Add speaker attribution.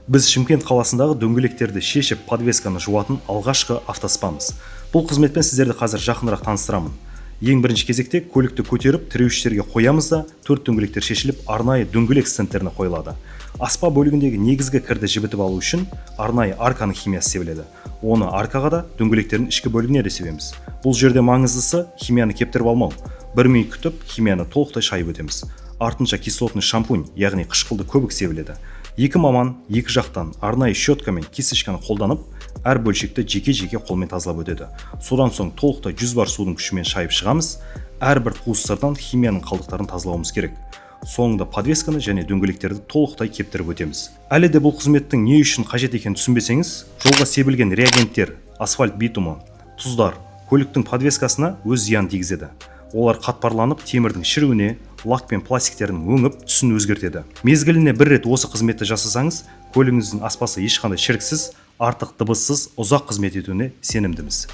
Speaker 1: Біз Шымкент қаласындағы дөңгелектерді шешіп, подвесканы жуатын алғашқы автоспамыз. Бұл қызметпен сіздерді қазір жақынырақ таныстырамын. Ең бірінші кезекте көлікті көтеріп, тіреуіштерге қоямыз да, төрт дөңгелектер шешіліп, арнайы дөңгелек стендтеріне қойылады. Аспа бөлігіндегі негізгі кірді жібітіп алу үшін арнайы арканың химиясы себіледі. Оны аркаға да, дөңгелектердің ішкі бөлігіне де себеміз. Бұл жерде маңыздысы — химияны кептіріп алмау. 1 минут күтіп, химияны толықтай шайып өтеміз. Артынша кислотный шампунь, яғни қышқылды көбік себіледі. Екі маман екі жақтан арнайы щетка мен кисточканы қолданып, әр бөлшекті жеке-жеке қолмен тазалап өтеді. Содан соң толықтай 100 бар судың күшімен шайып шығамыз. Әрбір қуыстардан химияның қалдықтарын тазалауымыз керек. Соңында подвесканы және дөңгелектерді толықтай кептіріп өтеміз. Әлі де бұл қызметтің не үшін қажет екенін түсінбесеңіз, жолға себілген реагенттер, асфальт битумы, тұздар көліктің подвескасына өз зиянын тигізеді. Олар қатпарланып, темірдің шіруіне, лак пен пластиктердің өңіп, түсін өзгертеді. Мезгіліне бір рет осы қызметті жасасаңыз, көлігіңіздің аспасы ешқандай шіріксіз, артық дыбыссыз ұзақ қызмет етуіне сенімдіміз.